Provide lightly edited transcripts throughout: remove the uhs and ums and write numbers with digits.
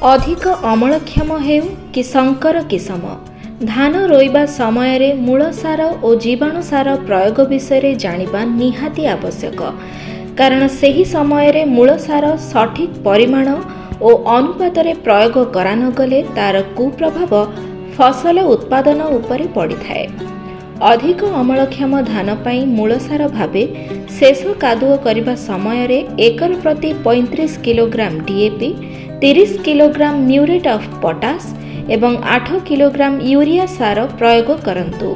ଅଧିକ ଅମଳକ୍ଷମ ହେଉ କି ଶଙ୍କର କିସମ, ଧାନ ରୋଇବା ସମୟରେ ମୂଳ ସାର ଓ ଜୀବାଣୁ ସାର ପ୍ରୟୋଗ ବିଷୟରେ ଜାଣିବା ନିହାତି ଆବଶ୍ୟକ, କାରଣ ସେହି ସମୟରେ ମୂଳ ସାର ସଠିକ୍ ପରିମାଣ ଓ ଅନୁପାତରେ ପ୍ରୟୋଗ କରାନଗଲେ ତାର କୁପ୍ରଭାବ ଫସଲ ଉତ୍ପାଦନ ଉପରେ ପଡ଼ିଥାଏ। ଅଧିକ ଅମଳକ୍ଷମ ଧାନ ପାଇଁ ମୂଳ ସାର ଭାବେ ଶେଷ କାଦୁଅ କରିବା ସମୟରେ ଏକର ପ୍ରତି 35 kilogram DAP, 30 kilogram muriate of potash ଏବଂ 8 କିଲୋଗ୍ରାମ ୟୁରିଆ ସାର ପ୍ରୟୋଗ କରନ୍ତୁ।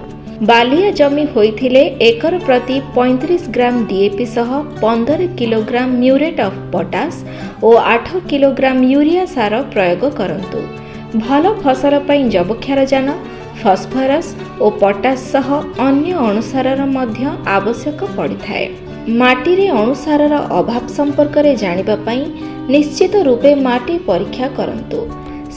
ବାଲିଆ ଜମି ହୋଇଥିଲେ ଏକର ପ୍ରତି 35 ଗ୍ରାମ ଡିଏପି ସହ 15 କିଲୋଗ୍ରାମ ମ୍ୟୁରେଟ୍ ଅଫ୍ ପଟାସ ଓ 8 କିଲୋଗ୍ରାମ ୟୁରିଆ ସାର ପ୍ରୟୋଗ କରନ୍ତୁ। ଭଲ ଫସଲ ପାଇଁ ଯବକ୍ଷାରଜାନ, ଫସ୍ଫରସ୍ ଓ ପଟାସ ସହ ଅନ୍ୟ ଅଣୁସାରର ମଧ୍ୟ ଆବଶ୍ୟକ ପଡ଼ିଥାଏ। ମାଟିରେ ଅଣୁସାରର ଅଭାବ ସମ୍ପର୍କରେ ଜାଣିବା ପାଇଁ ନିଶ୍ଚିତ ରୂପେ ମାଟି ପରୀକ୍ଷା କରନ୍ତୁ।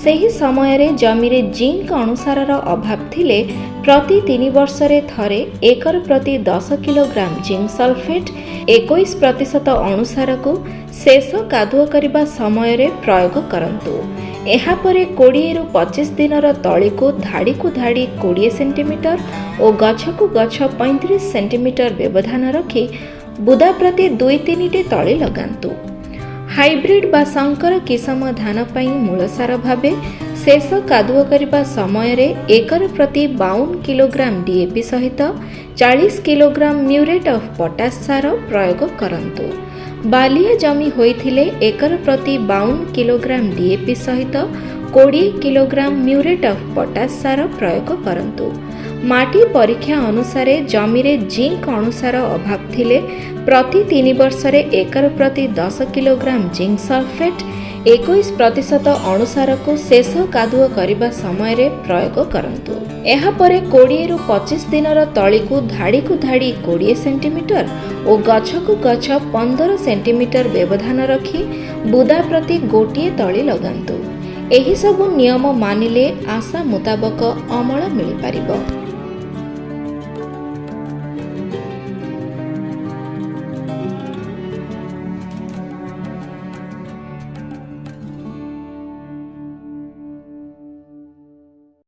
ସେହି ସମୟରେ ଜମିରେ ଜିଙ୍କ ଅଣୁସାରର ଅଭାବ ଥିଲେ ପ୍ରତି 3 ବର୍ଷରେ ଥରେ ଏକର ପ୍ରତି 10 କିଲୋଗ୍ରାମ ଜିଙ୍କ ସଲଫେଟ୍ 21% ଅଣୁସାରକୁ ଶେଷ କାଦୁଅ କରିବା ସମୟରେ ପ୍ରୟୋଗ କରନ୍ତୁ। ଏହାପରେ 20ରୁ 25 ଦିନର ତଳିକୁ ଧାଡ଼ିକୁ ଧାଡ଼ି 20 ସେଣ୍ଟିମିଟର ଓ ଗଛକୁ ଗଛ 35 ସେଣ୍ଟିମିଟର ବ୍ୟବଧାନ ରଖି ବୁଦା ପ୍ରତି ଦୁଇ ତିନିଟି ତଳି ଲଗାନ୍ତୁ। ହାଇବ୍ରିଡ୍ ବା ଶଙ୍କର କିସମ ଧାନ ପାଇଁ ମୂଳ ସାର ଭାବେ ଶେଷ କାଦୁଅ କରିବା ସମୟରେ ଏକର ପ୍ରତି 52 କିଲୋଗ୍ରାମ ଡିଏପି ସହିତ 40 କିଲୋଗ୍ରାମ ମ୍ୟୁରେଟ୍ ଅଫ୍ ପଟାସ ସାର ପ୍ରୟୋଗ କରନ୍ତୁ। ବାଲିଆ ଜମି ହୋଇଥିଲେ ଏକର ପ୍ରତି 52 କିଲୋଗ୍ରାମ ଡିଏପି ସହିତ 20 କିଲୋଗ୍ରାମ ମ୍ୟୁରେଟ୍ ଅଫ୍ ପଟାସ ସାର ପ୍ରୟୋଗ କରନ୍ତୁ। ମାଟି ପରୀକ୍ଷା ଅନୁସାରେ ଜମିରେ ଜିଙ୍କ ଅଣୁସାର ଅଭାବ ଥିଲେ ପ୍ରତି 3 ବର୍ଷରେ ଏକର ପ୍ରତି 10 କିଲୋଗ୍ରାମ ଜିଙ୍କ ସଲଫେଟ୍ 21% ଅଣୁସାରକୁ ଶେଷ କାଦୁଅ କରିବା ସମୟରେ ପ୍ରୟୋଗ କରନ୍ତୁ। ଏହାପରେ 20ରୁ 25 ଦିନର ତଳିକୁ ଧାଡ଼ିକୁ ଧାଡ଼ି 20 ସେଣ୍ଟିମିଟର ଓ ଗଛକୁ ଗଛ 15 ସେଣ୍ଟିମିଟର ବ୍ୟବଧାନ ରଖି ବୁଦା ପ୍ରତି ଗୋଟିଏ ତଳି ଲଗାନ୍ତୁ। ଏହିସବୁ ନିୟମ ମାନିଲେ ଆଶା ମୁତାବକ ଅମଳ ମିଳିପାରିବ।